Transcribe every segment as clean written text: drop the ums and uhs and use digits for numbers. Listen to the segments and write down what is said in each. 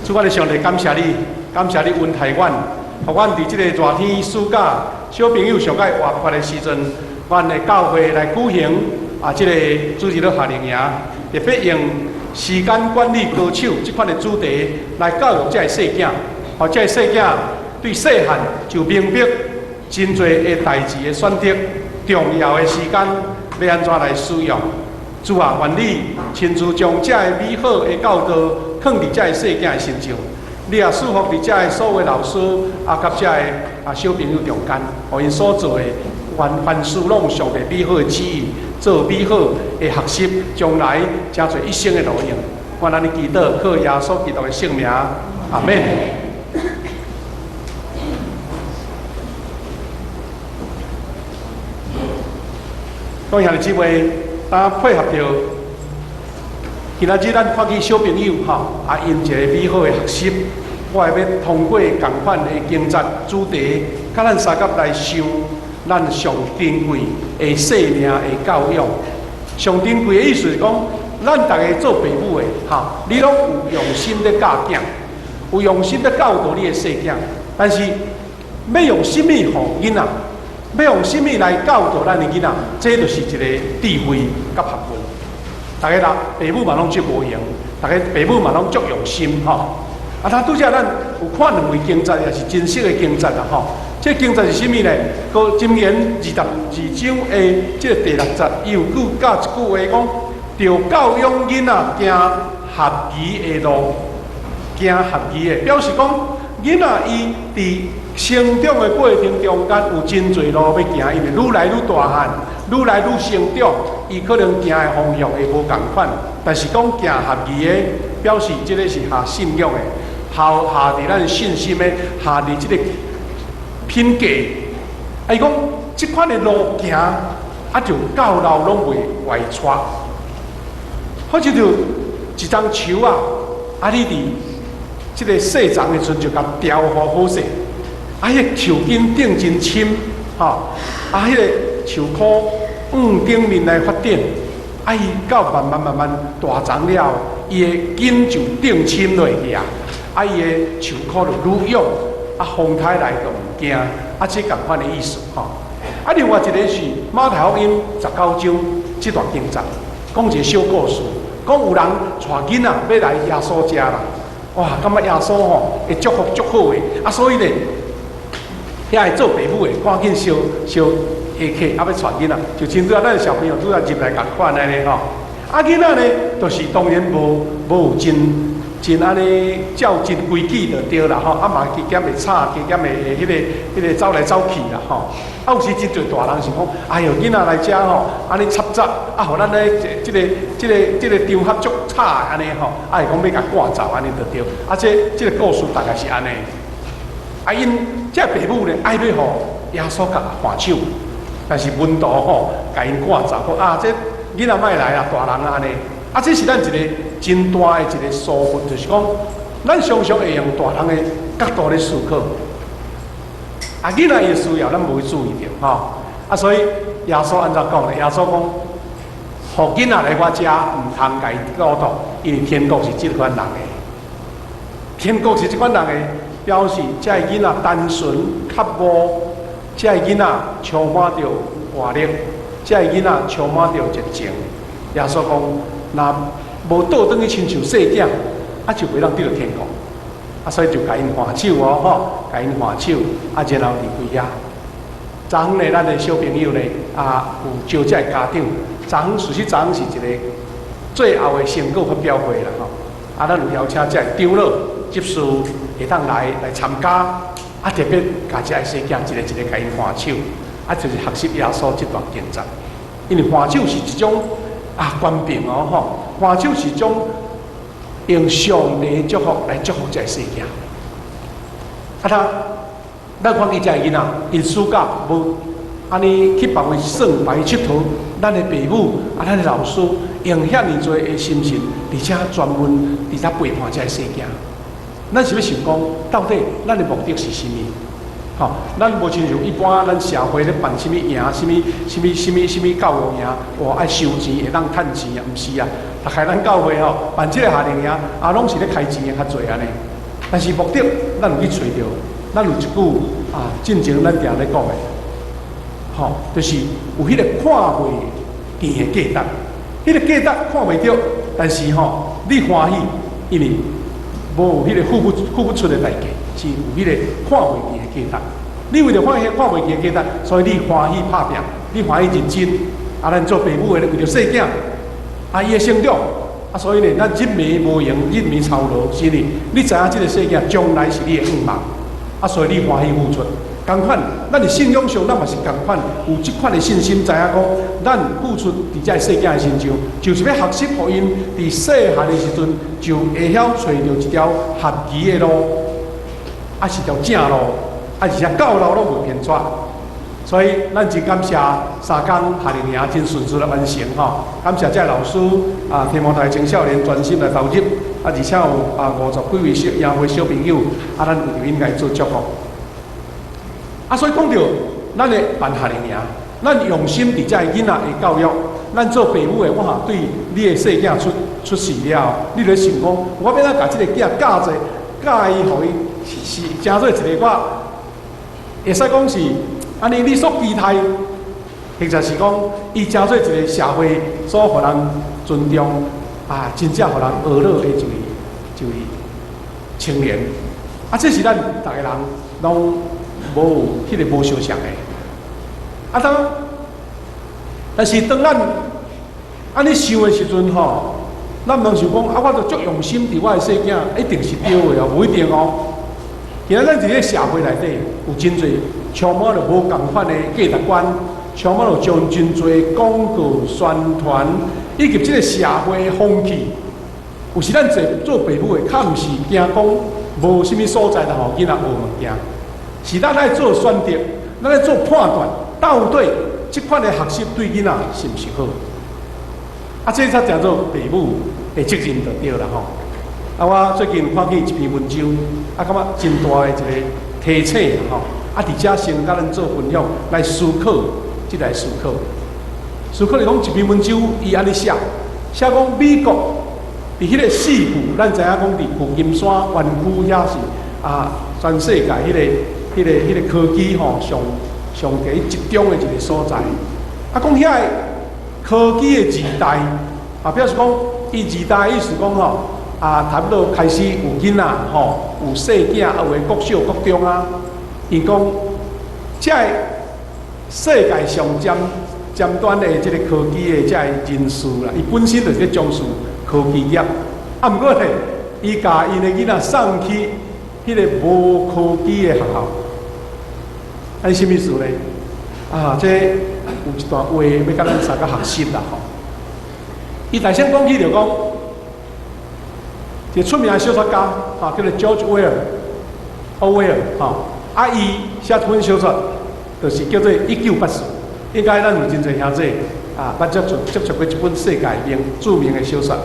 主，我的上帝，感謝你，感謝你恩待阮，予阮佇這个熱天暑假，小朋友上愛活潑的時陣，阮的教會來舉行啊，這個主日學夏令營，特別用時間管理高手這款的主題來教育這个細囝，予這个細囝對細漢就明白真濟的代誌的選擇，重要的時間欲按怎來使用。主啊，願你親自將這个美好的教導囥佇這个細囝的身上，你也賜福佇這个所有老師啊，佮這个啊小朋友中間，予𪜶所做的凡凡事攏有上帝美好的旨意，做美好的學習，將來成做一生的路用。我按呢祈禱，靠耶穌基督的聖名，阿門。各位兄弟姊妹，當配合著今仔日咱看見小朋友吼，啊，𪜶一个美好的學習，我會欲通過仝款的經節主題，佮咱相佮來想咱上珍貴的生命的教養。上珍貴的意思是講，咱逐家做爸母的，吼，你攏有用心咧教囝，有用心咧教導你的細囝，但是欲用啥物予囡仔？欲用啥物來教導咱的囡仔？這就是一個智慧佮學問。逐家啦，爸母嘛攏足無閒，逐家爸母嘛攏足用心吼。啊，他拄才咱有看兩位經節，也是真實的經節啦吼。這經節是啥物呢？閣箴言22章的這個第六節，伊有句教一句話講：著教養囡仔行合宜的路，行合宜的，表示講囡仔伊佇成長的過程中間有真濟路欲行，因為愈來愈大漢，愈來愈成長，伊可能行的方向會無仝款。但是講行合宜的，表示這個是合信仰的，合合佇咱信心的，合佇這個品格。啊，伊講這款的路行，啊就到老攏袂歪跙。好似就一叢樹啊，啊你佇這個細叢的時陣就共調好好勢。啊，彼個樹根長真深，吼！啊，彼個樹箍往頂面來發展，啊，伊到慢慢慢慢大叢了，伊的根就長深落去啊！啊，伊的樹箍就愈勇，啊，風颱來就毋驚，啊，這仝款的意思吼。啊，另外一个是馬太福音19章這段經節，講一個小故事，講有人帶囡仔欲來耶穌遮啦，哇，感覺耶穌吼會祝福足好的，啊，所以咧。遐个做爸母的，趕緊相相下客，啊，欲帶囡仔，就親像咱小朋友拄仔入來仝款按呢吼。啊，囡仔呢，就是當然無無有真真按呢照真規矩就對啦吼。啊嘛加減會吵，加減會彼个彼个走來走去啦吼。啊，有時真濟大人想講，哎喲，囡仔來遮吼，按呢插雜，啊，予咱咧這這個這個這個場合足吵按呢吼，啊，會講欲共趕走按呢就對。啊，這這個故事大概是按呢。啊，𪜶這爸母呢，愛欲予耶穌共挽手，但是門徒吼，共𪜶趕走，講啊，這囡仔莫來啊，大人按呢。啊，這是咱一個真大的一個疏忽，就是講，咱常常會用大人的角度咧思考，啊，囡仔的需要咱無去注意著吼。啊，所以耶穌按怎講呢？耶穌講，予囡仔來我遮，毋通共𪜶阻擋，因為天國是這款人的，天國是這款人的。表示這个囡仔單純較無，這个囡仔充滿著活力，這个囡仔充滿著熱情。耶穌講，若無倒轉去親像細囝，啊就袂當得著天國。啊，所以就共𪜶挽手哦，吼，共𪜶挽手，啊，然後離開遐。昨昏呢，咱的小朋友呢，啊，有招這个家長。昨昏事實昨昏是一個最後的成果發表會啦，吼。啊，咱有邀請這個長老、執事會當來來參加，啊，特別共這个細囝一個一個共𪜶挽手，啊，就是學習耶穌這段經節。因為挽手是一種啊權柄哦，吼，挽手是一種用上帝祝福來祝福這個細囝。啊，他咱看見這个囡仔，𪜶暑假無按呢去別位耍別位𨑨迌，咱的爸母啊，咱的老師用遐爾濟的心神，佇遮專門佇遮陪伴這個細囝。咱是欲想講，到底咱的目的是啥物？吼，咱無親像一般咱社會咧辦啥物營，啥物啥物啥物啥物教育營，哇，愛收錢會當趁錢啊？毋是啊，逐概咱教會吼辦這个夏令營，啊，攏是咧開錢的較濟按呢。但是目的，咱有去揣著，咱有一句啊，進前咱定咧講的，吼，就是有彼個看袂見的價值，彼個價值看袂著，但是吼，你歡喜，因為無彼個付不出的代價，是有彼個看袂見的價值。你為著看彼看袂見的價值，所以你歡喜拍拚，你歡喜認真。啊，咱做爸母的為著細囝，啊，伊的成長。啊，所以呢，咱日暝無閒，日暝操勞，是呢。你知影這個細囝將來是你的願望，啊，所以你歡喜付出。仝款，咱佇信仰上，咱嘛是仝款，有這款的信心，知影講，咱付出佇這个細囝的身上，就是欲學習，予𪜶佇細漢的時陣就會曉揣著一條合宜的路，啊是條正路，啊而且到老攏袂偏跩。所以，咱真感謝三工夏令營真順利來完成吼，感謝這老師啊，提摩太青少年專心來投入，啊，而且有啊50幾位小營會小朋友，啊，咱為著𪜶來做祝福。啊，所以講著咱的辦夏令營，咱用心佇這个囡仔的教育，咱做爸母的，我哈對你的細囝出世了，你咧想講，我欲按怎共這個囝教者，教伊，予伊是成做一个我會使講是。按呢，你所期待，或者是講，伊成做一個社會所予人尊重，啊，真正予人學樂的一位青年。啊，這是咱逐個人攏無彼個無相像的。啊，當，但是當咱按呢想的時陣吼，咱毋通想講，啊，我著足用心佇我的細囝，一定是對的哦，無一定哦。今仔咱佇咧社會內底有真濟充滿著無仝款的價值觀，充滿著將真濟廣告宣傳，以及這個社會的風氣。有時咱做做爸母的，較毋是驚講無啥物所在通予囡仔學物件，是咱愛做選擇，咱愛做判斷，到底這款的學習對囡仔是毋是好？啊，這才叫做爸母的責任就對啦吼。啊，我最近看見一篇文章，啊，感覺真大的一個提醒吼。啊，佇遮先共咱做分享，來思考，這來思考。思考是講一篇文章，伊按呢寫，寫講美國佇彼個矽谷，咱知影講佇舊金山灣區遐是啊，全世界彼個科技吼上上懸集中的一個所在。啊，講遐個科技的時代，啊，表示講伊時代意思講吼，啊，差不多開始有囡仔吼，有細囝，啊，有的國小、國中啊。伊講，這个世界上尖端的這個科技的這个人士啦，伊本身就是咧從事科技業，啊，毋過咧，伊共𪜶的囡仔送去彼個無科技的學校，按啥物意思咧？啊，這有一段話欲共咱三個學習啦吼。伊大先講起就講，一個出名的小說家，啊，叫做 George Orwell，奧威爾，吼。啊，伊寫本小說，就是叫做《一九八四》，應該咱有真濟兄弟啊，捌接觸過這本世界名著名的小說。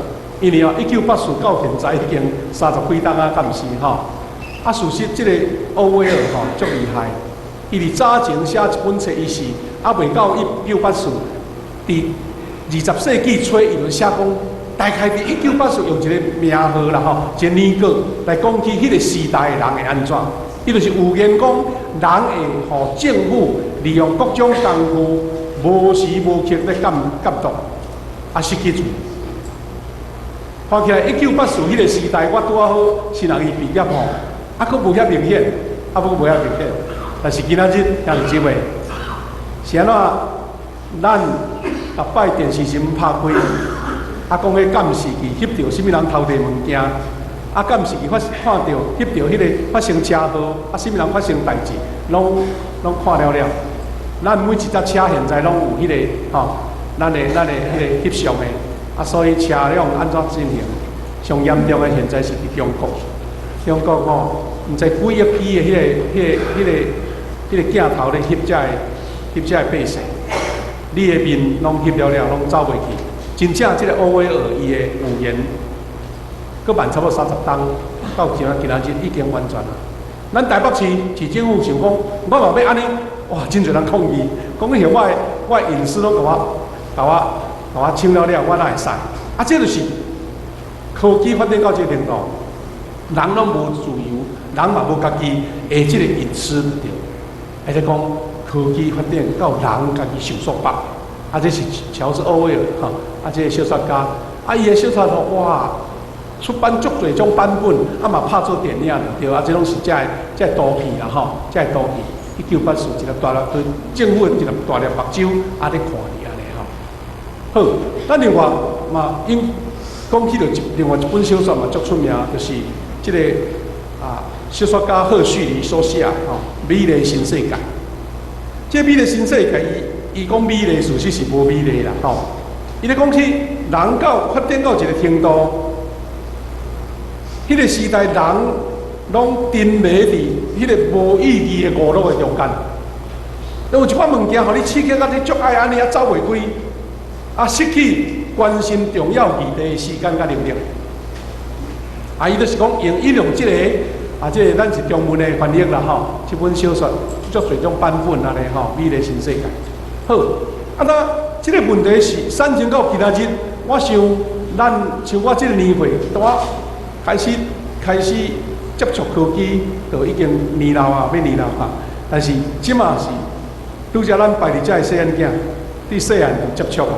因為哦，一九八四到現在已經30幾冬啊，敢毋是吼？啊，事實這個奧威爾吼足厲害，伊佇早前寫一本冊，伊是猶未到一九八四，佇20世紀初，伊就寫講，大概佇一九八四用一個名號啦吼，一個年過來講起彼個時代的人會按怎？伊就是預言講，人會予政府利用各種工具，無時無刻咧監督，啊失去自由。看起來一九八四彼個時代，我拄仔好新人伊畢業吼，啊，閣無遐明顯，啊，閣無遐明顯。但是今仔日兄弟姊妹，是按怎？咱逐擺電視新聞拍開，啊，講彼監視器翕著啥物人偷提物件，啊，監視器發看著翕著彼個發生車禍，啊，啥物人發生代誌，攏看了了。咱每一隻車現在攏有彼個吼，咱的彼個翕相的，啊，所以車輛按怎進行？上嚴重的現在是佇中國，中國吼，毋知幾億支的彼個鏡頭咧翕這个百姓，你的面攏翕了了，攏走袂去。真正這個奧威爾伊的預言，閣慢差不多30冬，到今仔日已經完全啦。咱台北市市政府想講，我嘛欲按呢，哇！真濟人抗議，講彼我的隱私攏共我搶了了，我哪會使？啊，這就是科技發展到這個程度，人攏無自由，人嘛無家己的這個隱私對。而且講科技發展到人家己受束縛，啊，這是喬治歐威爾吼，啊，這個小說家，啊，伊的小說吼，哇，出版足濟種版本，啊嘛拍做電影對，啊，這攏是這個圖片啦吼，這個圖片，1984一粒大粒對政府的一粒大粒目睭啊咧看你按呢吼。好，咱另外嘛，𪜶講起著一另外一本小說嘛足出名，就是這個啊小說家赫胥黎所寫吼《美麗新世界》。這個美麗新世界，伊伊講美麗，事實是無美麗啦吼。伊咧講起人到發展到一個程度，彼個時代人攏沉迷佇彼個無意義的娛樂的中間。有一款物件，予你刺激到你足愛按呢啊走袂開，啊失去關心重要議題的時間佮能力。啊，伊就是講用伊用這個啊，這個咱是中文的翻譯啦吼。這本小說足濟種版本按呢吼，美麗新世界。好，啊那這個問題是產生到今仔日，我想咱像我這個年歲，當我開始接觸科技，就已經年老啊，欲年老啊。但是這馬是拄才咱排佇遮的細漢囝，佇細漢就接觸啊。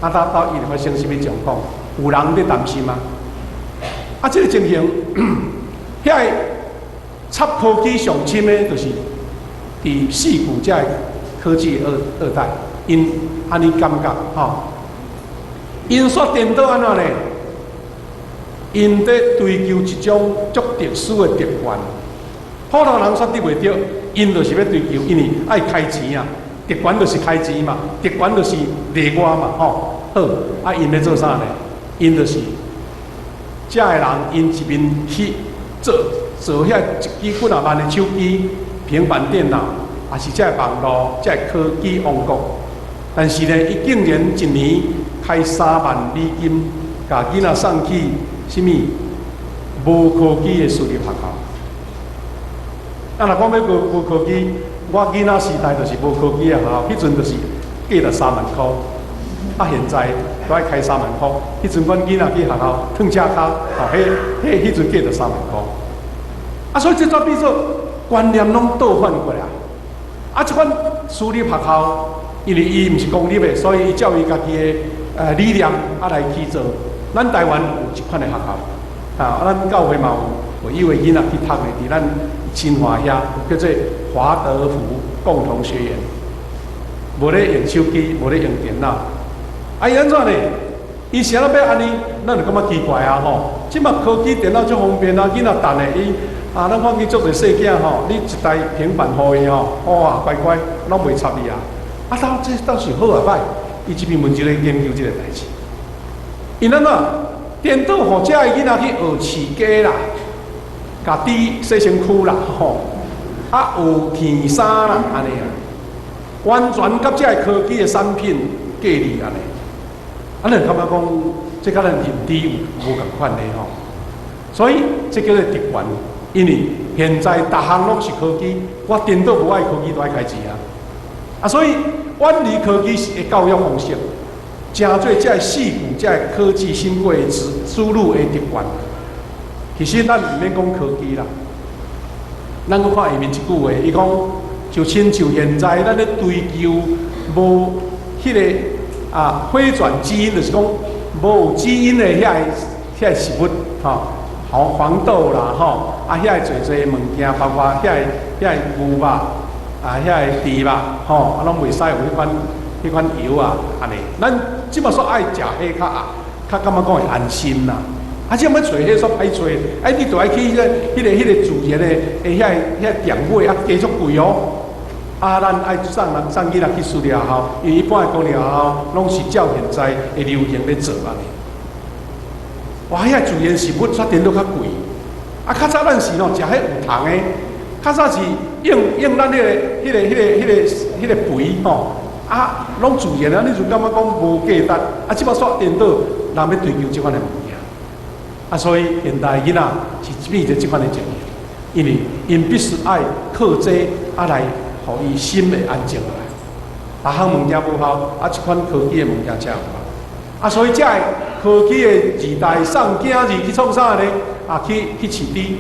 啊，到到伊會發生啥物狀況？有人佇擔心嗎？啊，這個情形，遐个插科技上深的，就是佇矽谷遮的科技二代，𪜶按呢感覺吼，𪜶煞顛倒按怎呢？𪜶佇追求一種足特殊的特權，普通人煞得袂著，𪜶就是欲追求，因為愛開錢啊，特權就是開錢嘛，特權就是例外嘛，吼。好，啊，𪜶咧做啥呢？𪜶就是遮的人，𪜶一面去做做遐一支幾若萬的手機、平板電腦，也是遮的網路、遮的科技王國。但是呢，伊竟然一年開3萬美金，共囡仔送去啥物無科技的私立學校。啊，若講欲無科技，我囡仔時代就是無科技的學校，彼陣就是價值3萬箍。啊，現在都愛開3萬箍。彼陣阮囡仔去學校褪車跤，吼，彼陣價值3萬箍。啊，所以這轉變做觀念攏倒反過來。啊，這款私立學校，因為伊毋是公立的，所以伊照伊家己的理念啊來去做。咱台灣有這款的學校，啊，咱教會嘛有，有一位囡仔去讀的，佇咱清華遐叫做華德福共同學園，無咧用手機，無咧用電腦。啊，伊按怎呢？伊是按怎欲按呢？咱就感覺奇怪啊吼！這馬科技電腦足方便啊，囡仔等的伊啊，咱看見足濟細囝吼，你一台平板予伊吼，哇，乖乖，攏袂插伊啊！啊，到這到是好抑歹？伊這篇文章咧研究這個代誌。𪜶按怎？顛倒予遮的囡仔去學飼雞啦，共豬洗身軀啦，吼，啊學天衫啦，按呢啊，完全佮遮的科技的產品隔離按呢。啊，你感覺講，這佮咱認知有無仝款的吼？所以這叫做特權，因為現在逐項攏是科技，我顛倒無愛科技都愛開錢啊！啊，所以遠離科技的教育方式，成做這個矽谷、這個科技新貴子輸入的特權。其實咱毋免講科技啦，咱閣看下面一句話，伊講就親像現在咱咧追求無彼個啊回轉基因，就是講無基因的遐個食物，吼，黃豆啦，吼，啊遐個濟濟物件，包括遐個牛肉，啊遐個豬肉，吼，啊攏袂使有彼款油啊，按呢。咱這馬煞愛食彼較啊，較感覺講會安心啦。啊，這欲揣彼煞歹揣，哎，你著愛去彼個自然的遐店買啊，加足貴哦。啊，咱愛送人送囡仔去私立學校，因為一般的公立學校攏是照現在的流行咧做按呢。哇，遐自然食物煞顛倒較貴。啊，較早咱是吼食彼有糖的，較早是用咱彼個肥吼，啊，攏自然啊，你就感覺講無價值。啊，這馬煞顛倒，人欲追求這款的物件。啊，所以現代囡仔是變做這款的情形，因為𪜶必須愛靠這啊來，予伊心會安靜落來。逐項物件無效，啊，這款科技的物件才有效。啊，所以這個科技的時代送囝兒去創啥呢？啊，去飼豬，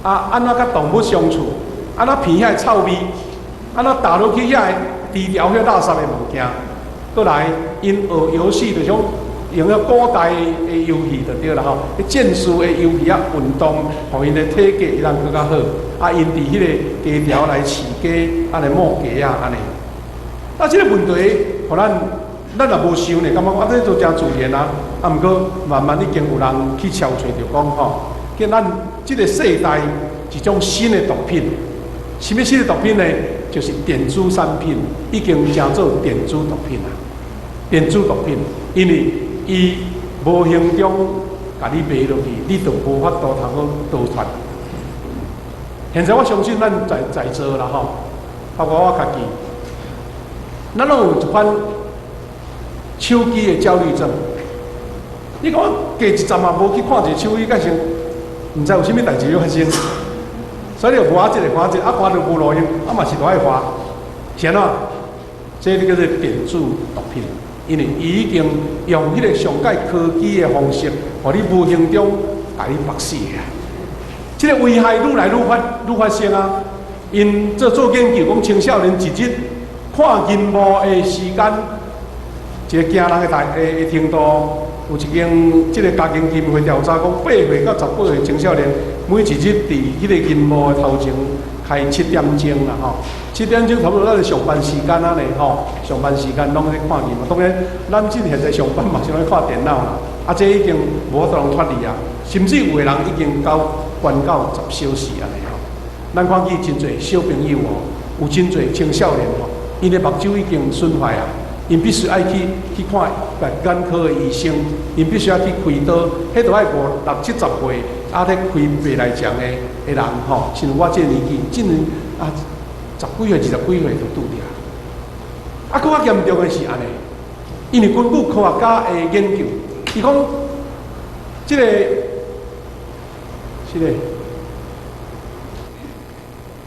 啊，按怎佮動物相處？按怎鼻遐的臭味？按怎踏落去遐的豬條遐垃圾的物件？閣來，𪜶學遊戲就種用了古代的遊戲就對啦吼，彼戰士的遊戲啊，運動，予𪜶的體格會當閣較好。啊，𪜶佇彼個雞條來飼雞，按呢牧雞仔按呢。啊，這個問題，予咱咱若無想呢，感覺啊，這都誠自然啊。啊，毋過慢慢已經有人去敲揣著講吼，叫咱這個世代一種新的毒品。啥物新的毒品呢？就是電子產品已經成做電子毒品啊！電子毒品，因為伊無形中共你賣落去，你就無法度通好逃脫。現在我相信咱在座啦吼，包括我家己，咱攏有一款手機的焦慮症。你講過一陣嘛無去看一下手機，敢是毋知有啥物代誌欲發生，所以你就滑一下滑一下，啊滑著無路用，啊嘛是都愛滑。是按怎？這個叫做電子毒品，因為伊已經用彼個上蓋科技的方式，予你無形中共你縛死啊！這個危害愈來愈發生啊！𪜶做研究講，青少年一日看螢幕的時間，一個驚人的大的程度，有一間這個家庭基金會調查講，8歲到18歲青少年，每一日佇彼個螢幕的頭前開7點鐘啦吼，7點鐘差不多咱的上班時間按呢吼，上班時間攏咧看螢幕。當然，咱這現在上班嘛是攏咧看電腦啦，啊，這已經無法度脫離啊，甚至有的人已經到關到10小時按呢吼。咱看見真濟小朋友哦，有真濟青少年吼，𪜶的目睭已經損壞啊，𪜶必須愛去看眼科的醫生，𪜶必須愛去開刀，彼都愛五六七十歲，啊咧開白內障的人吼，像我這個年紀，這年啊十幾歲、20幾歲就拄著。啊，閣較嚴重的是按呢，因為根據科學家的研究，伊講這個是咧，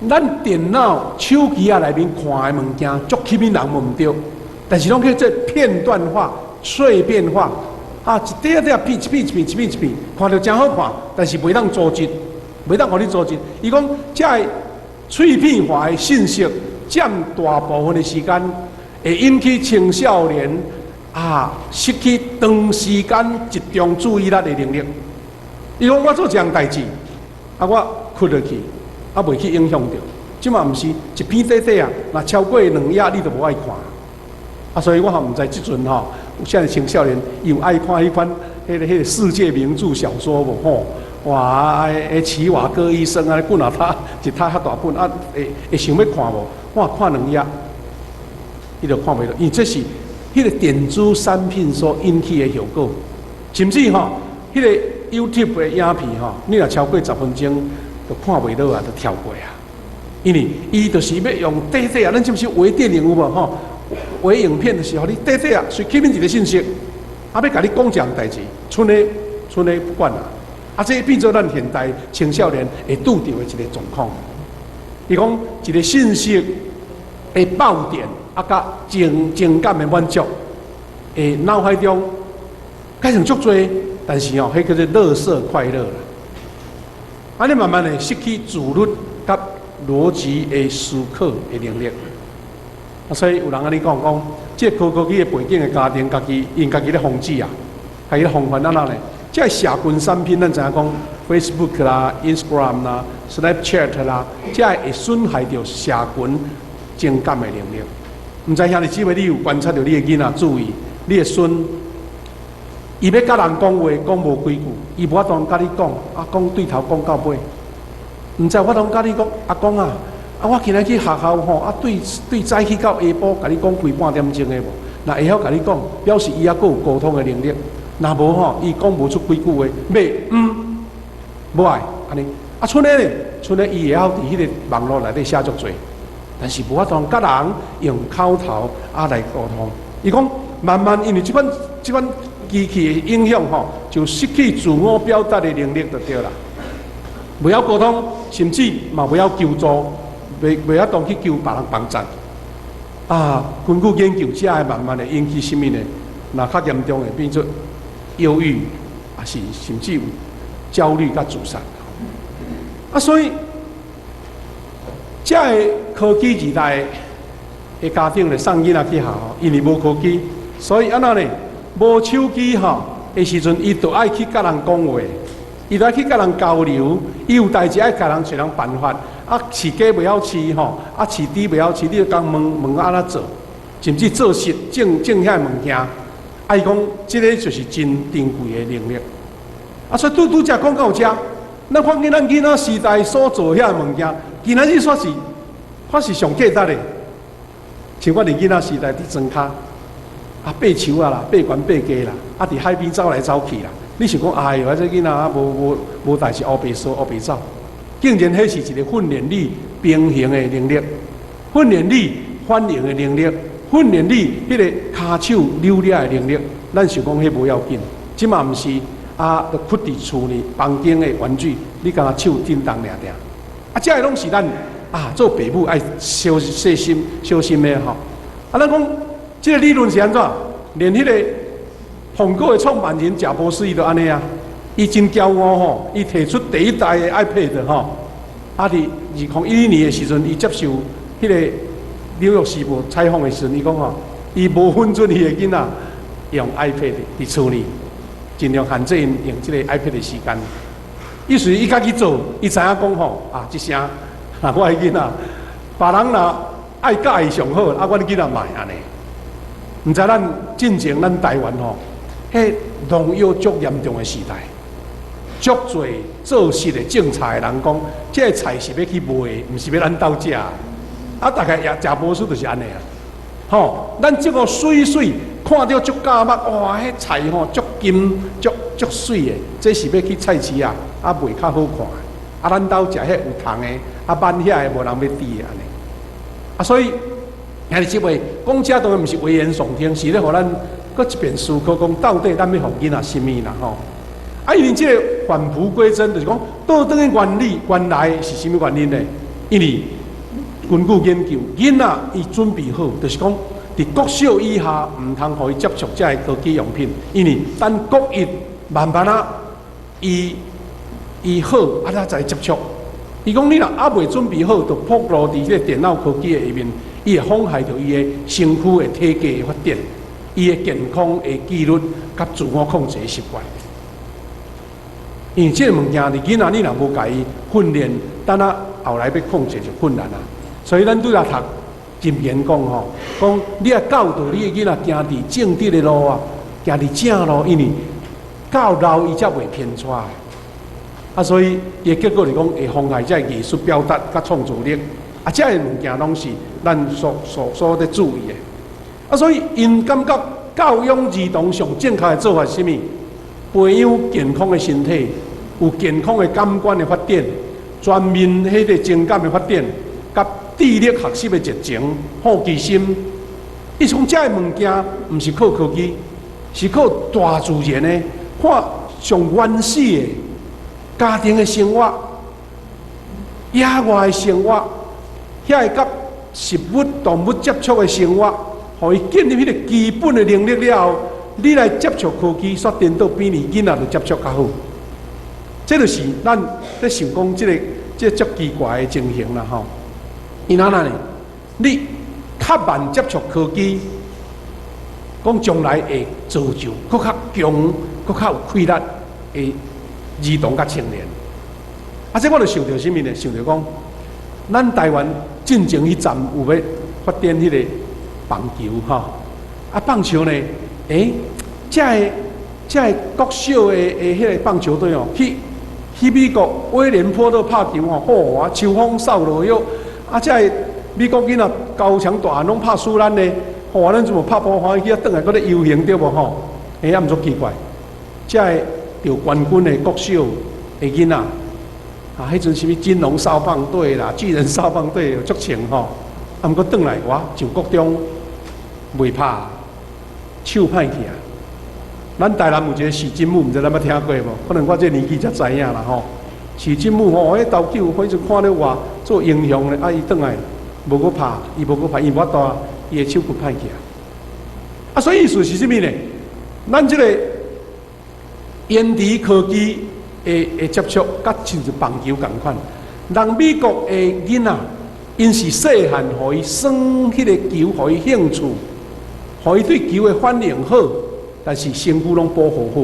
咱電腦、手機仔內面看的物件，足吸引人無毋對，但是攏叫做片段化、碎片化，啊，一塊仔塊片一片一片一片一片，看著誠好看，但是袂當組織，袂當予你組織。伊講，這个碎片化的信息佔大部分的時間，會引起青少年啊失去長時間集中注意力的能力。伊講我做一項代誌，啊我睏落去，啊袂去影響著。這馬毋是一片短短啊，若超過兩頁你就無愛看。啊，所以我也毋知這陣吼，有啥青少年有愛看彼款彼個世界名著小說無吼？哇！啊，彼齊瓦戈醫生啊，本啊他一沓遐大本啊，會想欲看無？我看兩頁，伊就看袂落，因為這是彼個電子產品所引起的後果，甚至吼，彼個 YouTube 的影片吼，你若超過10分鐘，就看袂落啊，就跳過啊。因為伊就是欲用短短啊，咱是毋是微電影有無吼？微影片的時候，你短短啊，隨吸引一個信息，啊，欲共你講一項代誌，賰咧賰咧不管啦。啊，這變做咱現代青少年會拄著的一個狀況。伊講一個信息的爆點，啊，佮情感的滿足，會腦海中改成足濟，但是哦，彼叫做垃圾快樂啦。啊，你慢慢的失去自律佮邏輯的思考的能力。啊，所以有人按呢講講，這個高科技的背景的家庭，家己𪜶家己咧防止啊，家己咧防範按怎呢？這個社群產品，咱知影講，Facebook 啦、Instagram 啦、Snapchat 啦，這個會損害著社群情感的能力。毋知兄弟姊妹，你有觀察著你的囡仔注意，你的孫，伊欲佮人講話，講無幾句，伊無法度佮你講，啊，講對頭講到尾。毋知我通佮你講，阿公啊，啊，我今仔去學校吼，啊，對早起到下晡，共你講規半點鐘的無？若會曉共你講，表示伊猶閣有溝通的能力。若無吼，伊講無出幾句話，欲無愛按呢。啊，賰咧呢，賰咧伊會曉佇彼個網路內底寫足濟，但是無法度佮人用口頭啊來溝通。伊講慢慢因為這款機器的影響吼，就失去自我表達的能力就對啦。袂曉溝通，甚至嘛袂曉求助，袂曉當去求別人幫助。啊，根據研究，這會慢慢會引起啥物呢？若較嚴重會變做憂鬱，抑是甚至有焦慮佮自殺。啊，所以這个科技時代的家長咧送囡仔去學校，因為無科技，所以按怎呢？無手機吼的時陣，伊就愛去佮人講話，伊就愛去佮人交流，伊有代誌愛共人揣人辦法。啊，飼雞袂曉飼吼，啊，飼豬袂曉飼，你就共問問按怎做，甚至做實種種遐物件。啊，伊講這个就是真珍貴的能力。啊，所以拄拄才講到遮，咱發現咱囡仔時代所做遐物件，今仔日煞是，煞是上價值的。像我佇囡仔時代佇莊跤，啊，爬樹啊啦，爬懸爬低啦，啊，佇海邊走來走去啦。你想講，哎喲，這囡仔啊，無無無代誌，烏白趖烏白走，竟然彼是一個訓練你平衡的能力，訓練你反應的能力，訓練你彼个跤手扭掠的能力。咱想講彼無要緊，這馬毋是啊，就囥佇厝裡房間的玩具，你敢若手震動爾爾。啊，這个攏是咱啊做爸母愛小細心小心的吼。啊，咱講這个理論是按怎？連彼个蘋果的創辦人賈伯斯伊就按呢啊，伊真驕傲吼，伊提出第一代的 iPad 吼。啊，佇2011年的時陣，伊接受彼个《紐約時報》採訪的時陣，伊講吼，伊無允准伊的囡仔用 iPad 佇厝裡，盡量限制𪜶用這个 iPad 的時間。意思伊家己做，伊知影講吼啊，這聲，若我的囡仔，別人若愛佮意上好，啊，阮囡仔嘛會按呢。毋知咱進前咱台灣吼，彼農藥足嚴重的時代，足濟做實的種菜的人講，這个菜是欲去賣，毋是欲咱兜食。啊，大概也賈伯斯就是按呢啊。吼，咱這個媠媠看著足價目，哇，彼菜吼足金足足媠的，這是欲去菜市啊，啊賣較好看。啊，咱兜食彼有蟲的，啊挽遐的無人欲挃的按呢。啊，所以兄弟姊妹講這當然毋是危言聳聽，是咧予咱閣一遍思考講，到底咱欲予囡仔啥物啦吼？啊，因為這个返璞歸真，就是講倒轉去原理原來是啥物原因呢？因為根據研究，囡仔伊準備好，就是講佇國小以下毋通予伊接觸這个科技用品，因為等國一慢慢仔，伊伊好，啊，才再接觸。伊講你若猶未準備好，就暴露佇這个電腦科技的下面，伊會妨害著伊的身軀的體格的發展，伊的健康的紀律佮自我控制的習慣。因為這个物件，佇囡仔你若無共伊訓練，等仔後來欲控制就困難啊。所以咱拄才讀箴言講吼，講你愛教導你的囡仔行佇正直的路啊，行佇正路，因為到老伊才袂偏差。啊，所以伊的結果是講會妨害這个藝術表達佮創造力。啊，這个物件攏是咱所所所咧注意的。啊，所以𪜶感覺教養兒童上正確的做法是啥物？培養健康的身體，有健康的感官的發展，全面彼个情感的發展，佮智力學習的熱情、好奇心。伊講這个物件，毋是靠科技，是靠大自然的，看上原始的家庭的生活、野外的生活，遐个佮食物、動物接觸的生活，予伊建立彼個基本的能力了後，你來接觸科技，煞顛倒比你囡仔就接觸較好。這就是咱咧想講這个這個足奇怪的情形啦吼。因按怎呢？你較慢接觸科技，講將來會造就閣較強、閣較有氣力的兒童佮青年。啊，這我就想著啥物呢？想著講，咱台灣進前彼陣有欲發展彼个棒球吼，啊棒球呢，欸，這个國小的彼个棒球隊哦，去去美國威廉波特拍球吼，好啊，秋風掃落葉，啊，這个美國囡仔高牆大漢攏拍輸咱呢，吼，咱怎麼拍波歡喜，啊，轉來閣咧遊行對無吼？欸，也毋足奇怪，這个得冠軍的國小的囡仔，啊，彼陣啥物金龍少棒隊啦、巨人少棒隊足強吼，啊，毋過轉來我上國中袂拍，手歹去啊。咱台南有一個許金木，毋知咱捌聽過無？可能我這個年紀才知影啦吼。許金木吼，彼投球，彼陣看著偌做英雄咧，啊，伊轉來無閣拍，伊無閣拍，伊無法度，伊的手骨歹去啊。啊，所以意思是啥物呢？咱這個延遲科技的接觸，佮親像棒球仝款。人美國的囡仔，𪜶是細漢，予伊耍彼个球，予伊興趣，予伊對球的反應好，但是身軀攏保護好。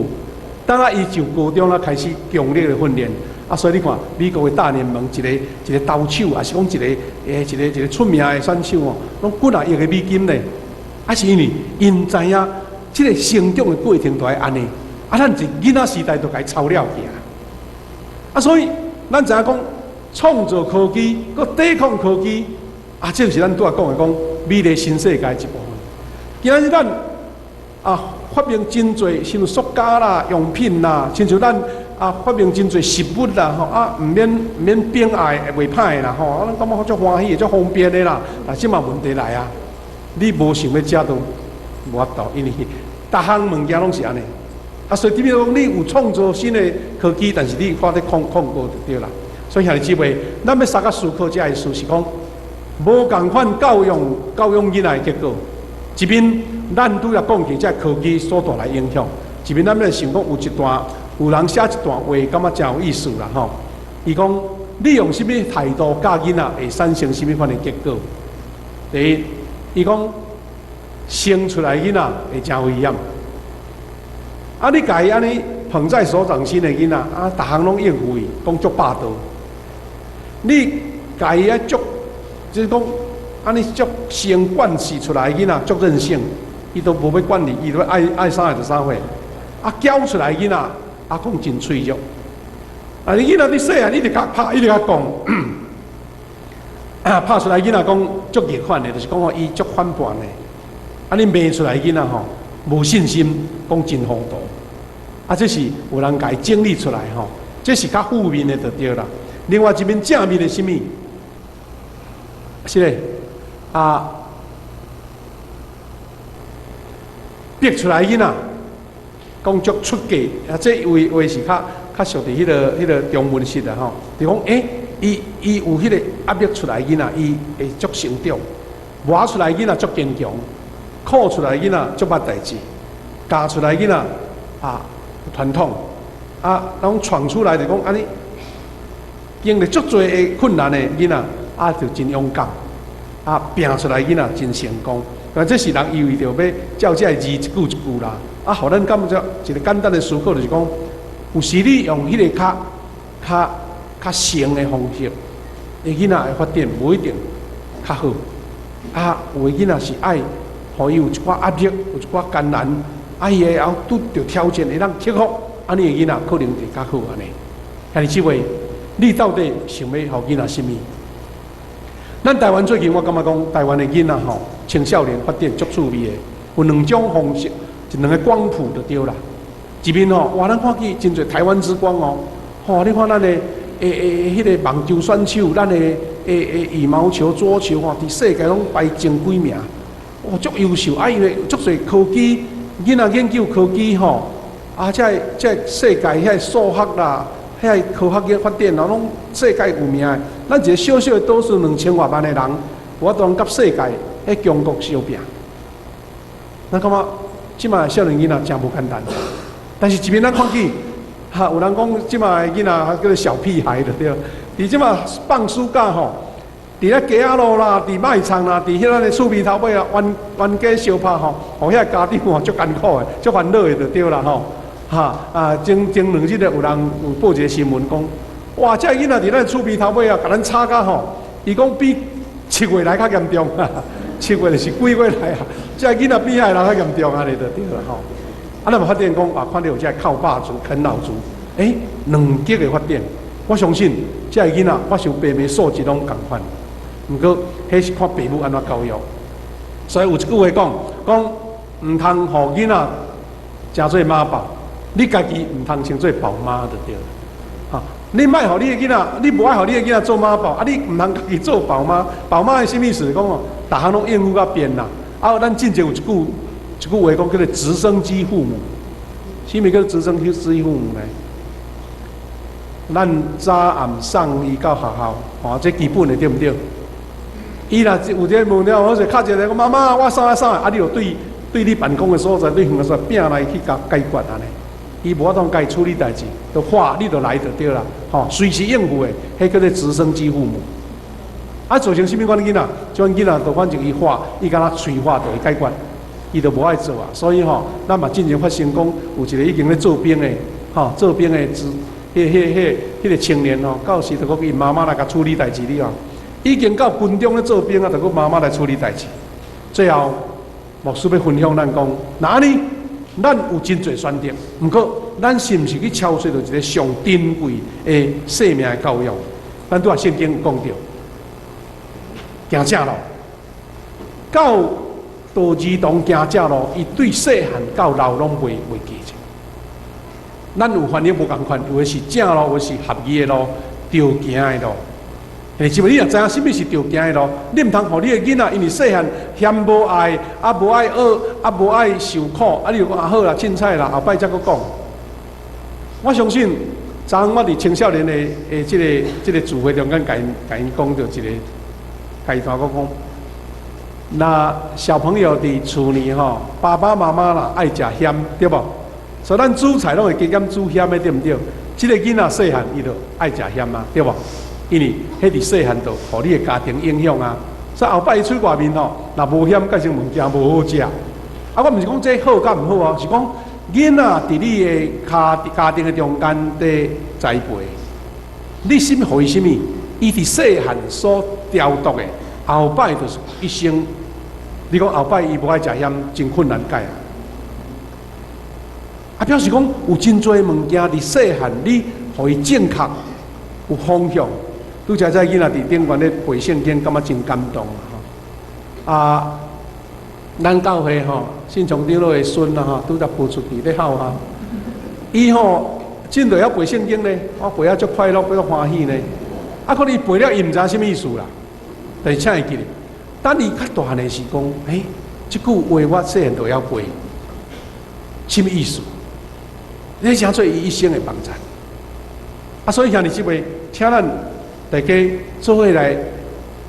等啊，伊上高中啦，開始強力的訓練。啊，所以你看，美國的大聯盟一個一個投手，抑是講一個一個一個出名的選手哦，攏幾若億的美金咧。啊，是因為𪜶知影這個成長的過程都愛按呢。啊，咱一囡仔時代就共伊操了去啊。啊，所以咱知影講創造科技，閣抵抗科技，啊，這就是咱拄仔講的講美麗新世界一部分。今仔日咱啊發明真濟，像塑膠啦、用品啦，親像咱啊發明真濟食物啦，吼啊，毋免冰愛會袂歹啦，吼，啊，咱感覺足歡喜的、足方便的啦。但這馬問題來啊，你無想欲食都無法度，因為逐項物件攏是按呢。啊，所以佇講你有創造新的科技，但是你看咧控控過就對啦。所以兄弟姊妹，咱欲相佮思考這个意思是講，無仝款教養教養囡仔的結果。一面咱拄仔講起這科技所帶來影響，一面咱欲想講有一段有人寫一段話，感覺誠有意思啦吼。伊講你用啥物態度教囡仔，會產生啥物款的結果？第一，伊講生出來囡仔會誠危險。啊！你共伊按呢捧在手掌心的囡仔，啊，逐項攏應付伊，講足霸道。你共伊啊足，就是講按呢足先慣勢出來的囡仔足任性，伊都無欲管你，伊都愛愛啥就啥貨。啊，嬌出來的囡仔，啊，講真脆弱。啊，你囡仔佇細漢，一直共拍，一直共講，啊，拍出來囡仔講足逆反的，就是講吼伊足反叛的。啊，你罵出來囡仔吼，無信心，講真糊塗。啊，這是有人共伊整理出來吼，這是較負面的就對啦。另外一面正面的啥物？是咧，啊，逼出來囡仔，講足出格，啊，這話話是較較屬佇彼個中文式的吼，就講欸，伊伊有彼個壓力出來囡仔，伊會足成長；磨出來囡仔足堅強，苦出來囡仔足捌代誌，教出來囡仔啊傳統，啊，攏闖出來就講按呢，經歷足濟的困難的囡仔，啊，就真勇敢，啊，拼出來囡仔真成功。啊，這是人伊為著欲照這个字一句一句啦，啊，予咱感覺一個簡單的思考就是講，有時你用彼個較較較成的方式，的囡仔的發展無一定較好。啊，有的囡仔是愛，予伊有一寡壓力，有一寡艱難，啊，伊會曉拄著挑戰，會當克服，按呢的囡仔可能會較好按呢。兄弟姊妹，你到底想欲予囡仔啥物？咱台灣最近我感覺講，台灣的囡仔吼，青少年發展足趣味的，有兩種方式，一兩個光譜就對啦。一面吼，哇，咱看見真濟台灣之光哦，吼，你看咱的欸欸，彼個網球選手，咱的欸欸羽毛球、桌球吼，佇世界攏排前幾名，哇，足優秀！啊，因為足濟科技，囡仔研究科技吼，啊，這个這个世界遐個數學啦，遐個科學嘅發展哦，攏世界有名的。咱一個小小的島嶼2000外萬的人，有法度佮世界彼強國相拚。咱感覺這馬少年囡仔誠無簡單，但是一面咱看見，哈，有人講這馬的囡仔叫做小屁孩就對。佇這馬放暑假吼，佇咧街仔路啦，佇賣場啦，佇彼咱的厝邊頭尾啊，冤冤家相拍吼，予遐家長吼足艱苦的，足煩惱的就對啦吼。哈啊，前前兩日有人有報一個新聞講，哇，這个囡仔佇咱厝邊頭尾啊，共咱吵甲吼，伊講比7月來較嚴重，7月就是幾月來啊？這个囡仔比遐个人較嚴重按呢就對啦吼。啊，咱嘛發展講啊，看著有這个靠爸族、啃老族，欸，兩極的發展，我相信這个囡仔，我想爸媽素質攏仝款，毋過彼是看爸母按怎教育。所以有一句話講，講毋通予囡仔成做媽寶，你家己毋通成做寶媽就對了。哈，你莫予你的囡仔，你無愛予你的囡仔做媽寶，啊，你毋通家己做寶媽。寶媽的啥物意思？講哦，逐項攏應付甲便啦。啊，咱進前有一句一句話講叫做直升機父母，啥物叫做直升機父母呢？咱早暗送伊到學校，吼，這基本的對毋對？伊若有這個問題，我就敲一個講媽媽，我啥啥，啊，你就對對你辦公的所在，對遠的所在拚來去共解決按呢。伊無法度共伊處理代誌，就話你就來就對啦，吼，隨時應付的，彼叫做直升機父母。啊，造成啥物款的囡仔？這款囡仔就反正伊話，伊敢若催化就會解決，伊就無愛做啊。所以吼，咱嘛進前發生講，有一個已經咧做兵的，吼，做兵的子，彼個青年吼，到時就閣𪜶媽媽來共處理代誌，你看，已經到軍中咧做兵啊，就閣媽媽來處理代誌。最後，牧師欲分享咱講，若按呢，咱有真濟選擇，毋過咱是毋是去超出著一个上珍貴的生命的教養？咱拄仔聖經有講著，行正路，到到兒童行正路，伊對細漢到老攏袂記著。咱有翻譯無仝款，有的是正路，有的是合義的路，著行的路。欸，是毋你若知影啥物是著行的路，你毋通予你的囡仔，因為細漢嫌無愛，啊無愛學，啊無愛受苦，啊你就講啊好啦，凊彩啦，後擺才閣講。我相信，昨昏我佇青少年的這個聚會中間，共𪜶講著一个，共伊同我講，若小朋友佇厝裡吼，爸爸媽媽啦愛食鹹，對無？所以咱煮菜攏會加減煮鹹的，對毋對？這个囡仔細漢伊就愛食鹹啊，對無？因為彼佇細漢就予你的家庭影響啊，所以後擺伊出外面吼，若無鹹，變成物件無好食。啊，我毋是講這好佮毋好哦，是講囡仔佇你的家庭的中間佇栽培，你啥物予伊啥物，伊佇細漢所雕琢的，後擺就是一生。你講後擺伊無愛食鹹，真困難改啊。啊，表示講有真濟物件佇細漢，你予伊正確有方向。拄才這囡仔佇頂懸咧背聖經，感覺真感動吼。啊，咱教會吼，信長長老的孫啊吼，拄才步出去咧哭啊。伊吼真就曉背聖經咧，我背啊足快樂，背足歡喜咧。啊，可能伊背了伊毋知影啥物意思啦，但是請會記得，等伊較大漢的時講，欸，這句話我細漢就曉背，啥物意思？你成做伊一生的幫助。啊，所以兄弟姊妹，請咱大家做伙來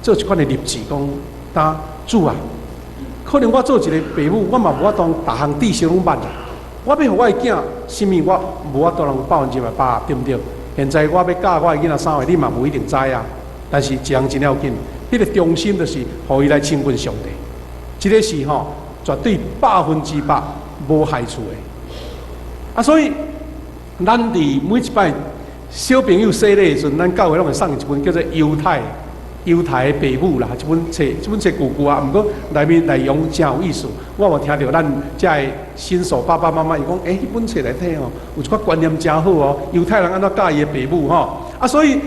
做一款的立志，講，當主啊，可能我做一个爸母，我嘛無法度逐項知識攏捌啦。我欲予我的囝，啥物我無法度通100%把握，對毋對？現在我欲教我的囡仔啥貨，你嘛無一定知啊。但是一項真要緊，彼個中心就是予伊來親近上帝，這个是吼絕對100%無害處的。啊，所以咱佇每一擺小朋友洗禮的時陣，咱教會攏會送一本叫做《猶太的爸母》啦，這本冊舊舊啊，毋過內面內容誠有意思。我有聽著咱遮的新手爸爸媽媽伊講，欸，彼本冊內底吼，有一寡觀念誠好哦。猶太人按怎教伊的爸母吼？啊，所以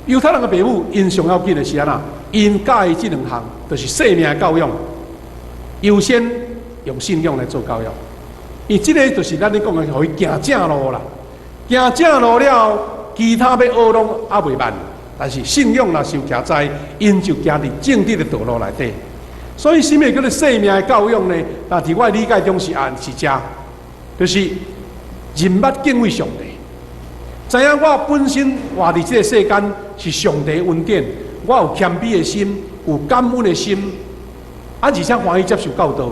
猶太人的爸母，𪜶上要緊的是按怎？𪜶教伊這兩項，就是生命的教養，優先用信仰來做教育。伊這个就是咱咧講的，予伊行正路啦。行正路了後，其他欲學攏猶未慢，但是信仰若是有徛在，𪜶就行佇正直的道路內底。所以，啥物叫做生命的教養呢？那佇我的理解中是按是這，就是認捌敬畏上帝，知影我本身活佇這个世間是上帝恩典，我有謙卑的心，有感恩的心，啊，而且歡喜接受教導。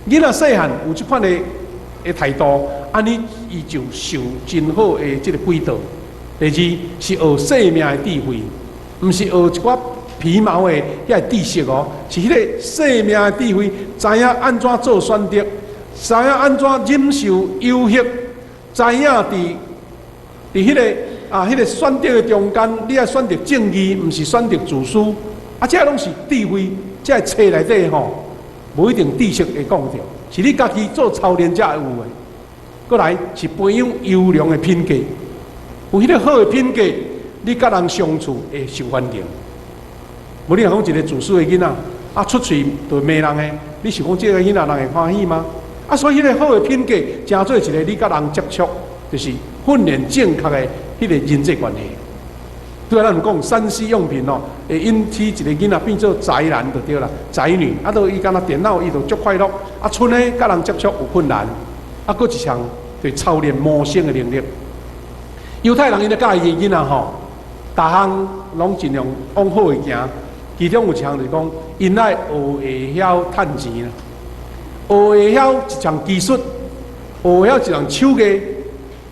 囡仔細漢有這款的態度，按呢伊就受真好的這个軌道。第二是學生命的智慧，毋是學一寡皮毛的遐知識哦，是彼个生命的智慧，知影按怎做選擇，知影按怎忍受誘惑，知影佇彼個選擇的中間，你愛選擇正義，毋是選擇自私。啊，這攏是智慧，這个冊內底吼，無一定知識會講著，是你家己做操練才會有的。過來是培養優良的品格，有彼个好的品格，你佮人相處會受歡迎。無你若講一个自私的囡仔，啊出喙就罵人的，你想講這个囡仔人會歡喜嗎？啊，所以彼个好的品格，成做一个你佮人接觸，就是訓練正確的彼个人際關係。對咱有講3C 用品哦，會引起一个囡仔變做宅男就對啦，宅女啊，都伊敢若電腦，伊就足快樂。啊，賰呢佮人接觸有困難，啊，閣一項對操練謀生的能力。猶太人𪜶咧教伊的囡仔吼，逐項攏盡量往好的行。其中有一項就是講，𪜶愛學會曉趁錢啦，學會曉一項技術，學會曉一項手藝。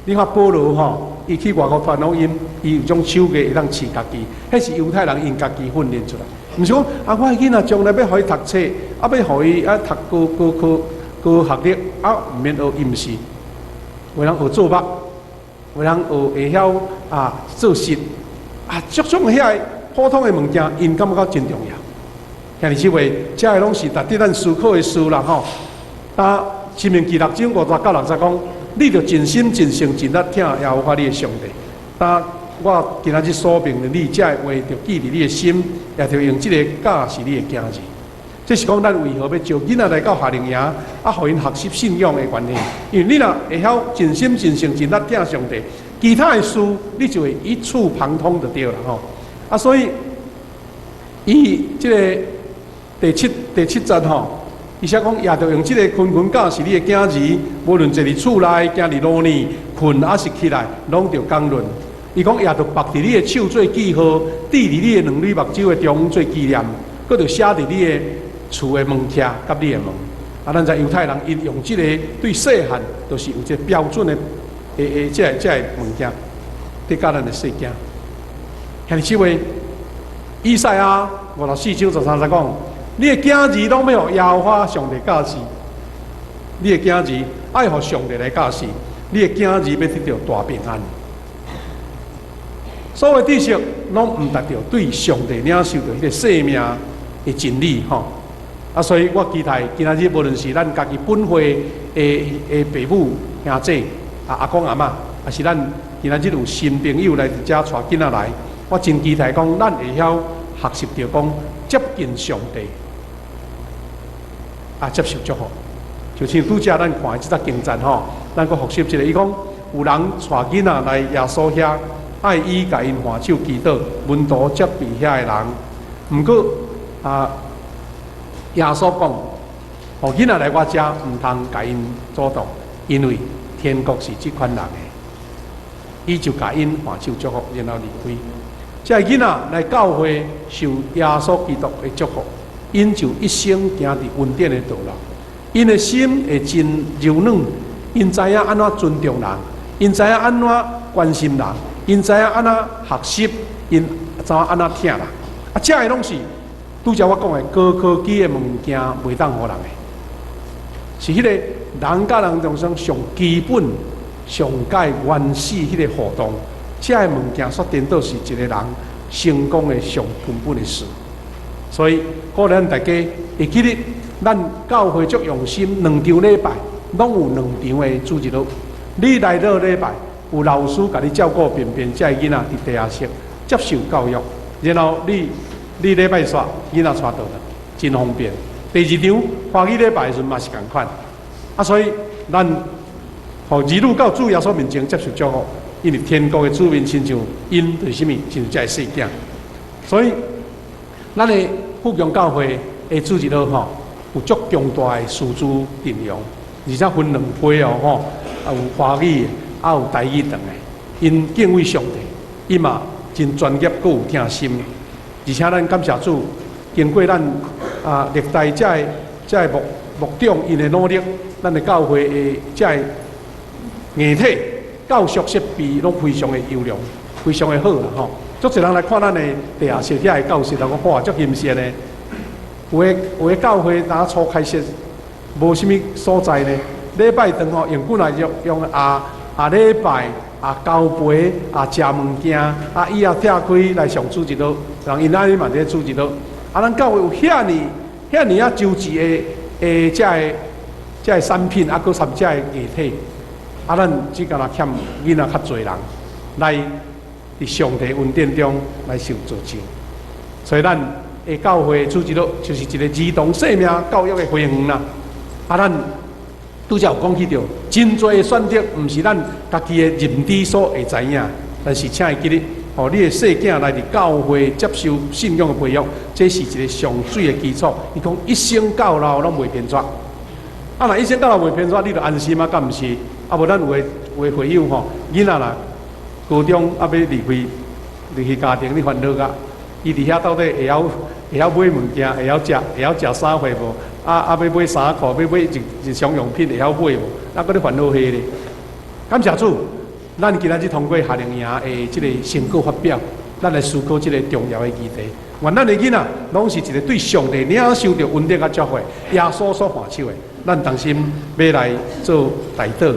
你看保羅吼，伊去外國傳福音，伊有種手藝會當飼家己，彼是猶太人𪜶家己訓練出來。毋是講啊，我的囡仔將來欲予伊讀冊，啊，欲予伊啊讀高高科高學歷，啊，毋免學，伊毋是。有人學做木，有人學會曉啊做穡，啊，足種遐個普通的物件，𪜶感覺真重要。兄弟姊妹，這个攏是值得咱思考的事啦吼。啊，申命記六章五十到六十講，你著盡心盡性盡力疼耶和華你的上帝。當我今仔日所命令你，這个話著記佇你的心，也著用這个教示你的囝兒。這是講咱為何欲招囡仔來到夏令營，啊，予𪜶學習信仰的關係。因為你若會曉盡心盡性盡力疼上帝，其他的事你就會一觸旁通就對啦吼。啊，所以伊這个第七節吼，伊寫講，也著用這个勤勤教示你的囝兒，無論坐佇厝內、行佇路呢、睏抑是起來，攏著講論。伊講，也著縛佇你的手做記號，戴佇你的兩蕊目睭的中做紀念，閣著寫佇你的厝的門徛佮你的門。啊，咱知猶太人𪜶用這個對細漢，就是有這個標準的的這個物件，佇教咱的細囝。兄弟姊妹，以賽亞54章13節講，你的囝兒攏欲予耶和華上帝教示，你的囝兒愛予上帝來教示，你的囝兒欲得著大平安。所有知識攏毋達著對上帝領受著彼個生命的真理吼。啊，所以我期待今仔日無論是咱家己本會的爸母兄姊啊阿公阿嬤，抑是咱今仔日有新朋友來佇遮帶囡仔來，我真期待講咱會曉學習著講接近上帝，啊，接受祝福。就像拄才咱看的這節經節吼，咱閣復習一下，伊講有人帶囡仔來耶穌遐，愛伊共𪜶按手祈禱，門徒責備遐个人。毋過啊，耶穌講，予囡仔來我遮，毋通共𪜶阻擋，因為天國是這款人的。伊就共𪜶按手祝福，然後離開。這个囡仔來教會受耶穌基督的祝福，𪜶就一生行佇恩典的道路。𪜶的心會真柔軟，𪜶知影按怎尊重人，𪜶知影按怎關心人，𪜶知影按怎學習，𪜶知影按怎疼人。啊，這个攏是拄才我講的高科技的物件袂當予人的，是彼個人佮人中間上基本、上蓋原始彼個互動，這个物件煞顛倒是一個人成功的上根本的事。所以鼓勵咱大家會記得，咱教會足用心，兩場禮拜攏有兩場的主日學。你來到禮拜，有老師共你照顧便便，這个囡仔佇地下室接受教育，然後你禮拜煞囡仔帶倒來，真方便。第二場華語禮拜的時陣嘛是仝款。啊，所以咱予兒女到主耶穌面前接受祝福，因為天國的子民親像𪜶就是啥物，親像這个細囝。所以咱的富強教會的主日學吼，有足強大的師資陣容，而且分兩批哦吼，啊有華語的，啊有台語堂的。𪜶敬畏上帝，伊嘛真專業，閣有疼心。而且咱感謝主，經過咱啊歷代這个牧長𪜶的努力，咱的教會的這个硬體教學設備攏非常的優良，非常的好啦吼。足濟人來看咱的地下室遐个教室，人講哇，足欣羨的。有的教會若初開設，無啥物所在呢。禮拜堂吼，用本來用用啊啊禮拜啊交杯啊食物件啊椅仔拆開來上主日學，人𪜶按呢嘛佇咧主日學。啊，咱教會有遐爾遐爾仔周齊的這个產品，啊，閣參這個硬體，啊，咱只敢若欠囡仔較濟人來佇上帝恩典中來受造就。所以咱的教會主日學就是一個兒童生命教育的花園啦。啊，咱拄才有講起著，真濟的選擇，毋是咱家己的認知所會知影，但是請會記得，予你的細囝來佇教會接受信仰的培育，這是一個上媠的基礎。伊講一生到老攏袂偏跩。啊，若一生到老袂偏跩，你就安心啊，敢毋是？啊，無咱有的會友吼，囡仔啦，高中啊欲離開家庭，你煩惱甲，伊佇遐到底會曉買物件，會曉食啥貨無？啊啊，欲買衫褲，欲買日常用品，會曉買無？啊，閣咧煩惱彼咧。感謝主，咱今仔日通過夏令營的這個成果發表，咱來思考這個重要的議題。願咱的囡仔攏是一個對上帝領受著恩典佮祝福，耶穌所看守的。咱同心欲來做代禱。